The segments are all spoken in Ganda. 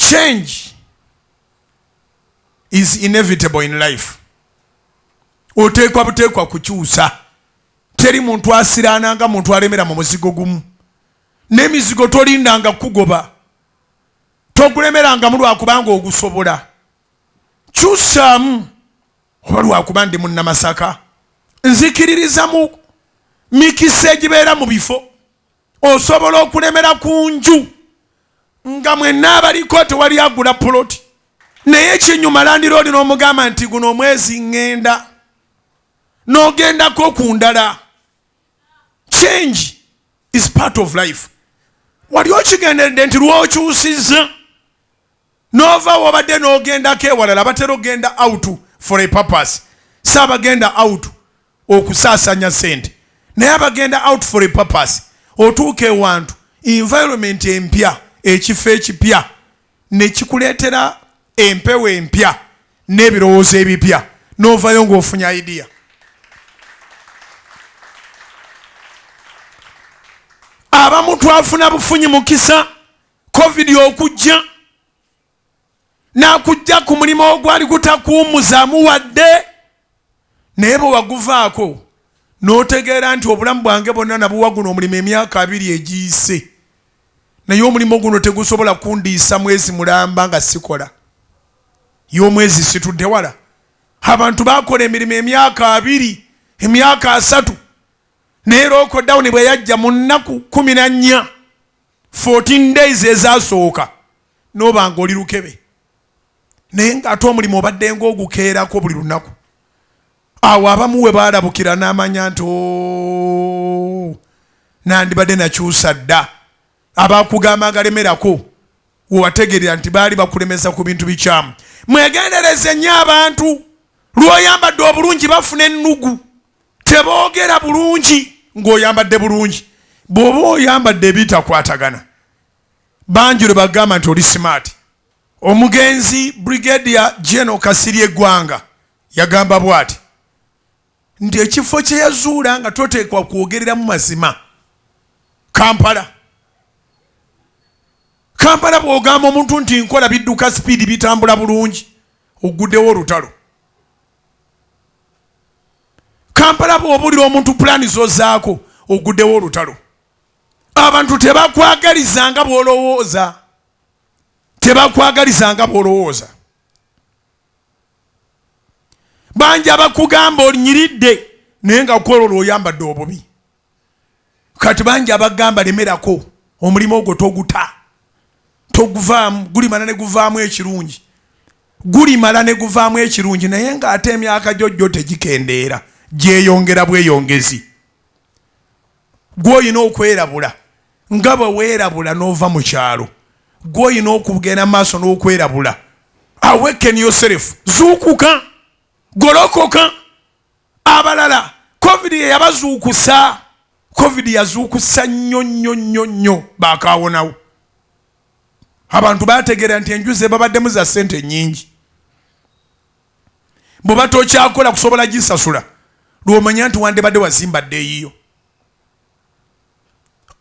Change is inevitable in life. Oteekwa buteekwa kukyusa. Teri muntu asiraana nga muntu alemera mu muzigo gumu. N'emizigo tolindanga kugoba, togulemerangamu lwakubanga ogusobola. Kyusaamu, oba lwakuba ndi Munnamasaka, nzikiririza mu mikisa egibeera mu bifo. Osobola okulemera ku nju nga mwenna abaliko tewali agula puloti, naye kinyuma landiroodi n'omugamba nti guno omwezi ŋŋenda, n'ogendako ku ndala. Change is part of life. Wali okigenderedde nti lw'okyusizza n'ova wobadde n'ogendako ewalala, batera okugenda out for a purpose. Si abagenda out okusaasanya sente, naye abagenda out for a purpose. Otuuka ewantu, environment empya, ekifo ekipya nekikuleetera empewo empya n'ebirowoozo ebipya, n'ovayo ng'ofunya idea. Abamu twafuna bufunyi mukisa COVID okujja n'akujja ku mulimu ogwali gutakuwummuzaamu wadde, naye bwe waguvaako n'otegeera nti obulamu bwange bwonna nabuwa guno omulimu emyaka 20 egiyise, naye omulimu guno tegusobola kundiisa mwezi mulamba nga sikola. Y'omwezi situdde wala. Abantu bakola emirimu emyaka 20, emyaka 30, naye lockdown bwe yajja mu nnaku 14, 14 days ezasooka, n'obanga oli lukebe, naye ng'ate omulimu obadde ng'ogukeerako buli lunaku. Awo abamu we baalabukira n'amanya nti nandibadde nakyusa dda. Abakugamba ngalemerako, wewategerera nti baali bakulemesa ku bintu bikyamu. Mwegendereze nnyo abantu. Lw'oyambadde obulungi bafuna ennugu, teboogera bulungi ng'oyambadde bulungi. Bw'oba oyambadde ebitakwatagana, bangi lwe bagamba nti oli smart. Omugenzi Brigadier General Kasirye Eggwanga yagamba bw'ati nti ekifo kye yazuula nga toteekwa kwogereramu mazima, Kampala. Kampala bw'ogamba omuntu nti nkola bidduka sipiidi bitambula bulungi, oguddewo olutalo. Kampala bw'obuulira omuntu pulaani z'ozaako, oguddewo olutalo. Abantu tebakwagaliza nga bw'olowooza, tebakwagaliza nga bw'olowooza. Bangi abakugamba onyiridde, naye nga kwolwo oyambadde obubi. Kati bangi abagamba lemerako omulimu ogwo, toguta, toguvaamu, gulimala ne guvaamu ekirungi, gulimala ne guvaamu ekirungi, naye ng'ate emyaka gyo gyo tegikendeera, gyeyongera bweyongezi. Gw'olina okwerabula nga bwe weerabula n'ova mu kyalo, gw'olina okugenda maaso n'okwerabula. Awaken yourself, zuukuka, golokoka. Abalala COVID yeyabazuukusa. COVID yazuukusa nnyo nnyo nnyo nnyo, bakawonawo. Abantu bategeera nti enju ze babaddemu za ssente nnyingi, bw'oba tokyakola kusobola gisasula, lw'omanya nti wandibadde wazimbadde eyiyo.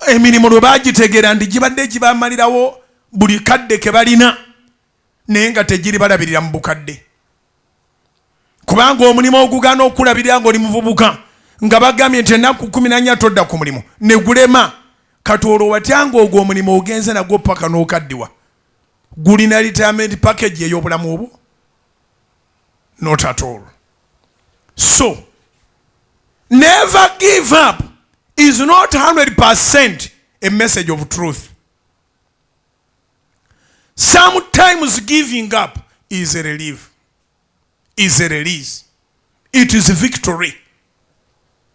Emirimu lwe bagitegeera nti gibadde gibamalirawo buli kadde ke balina, naye nga tegiri balabirira mu bukadde, kubanga omulimu ogugaana okulabirira ng'oli muvubuka, nga bagambye nti ennaku 14 todda ku mulimu, ne gulema. Kati olwo watyanga ogwo omulimu ogenze nagwo paka n'okaddiwa, gulina retirement package ey'obulamu obwo? Not at all. So never give up is not 100% a message of truth. Sometimes giving up is a relief, is a release, it is victory.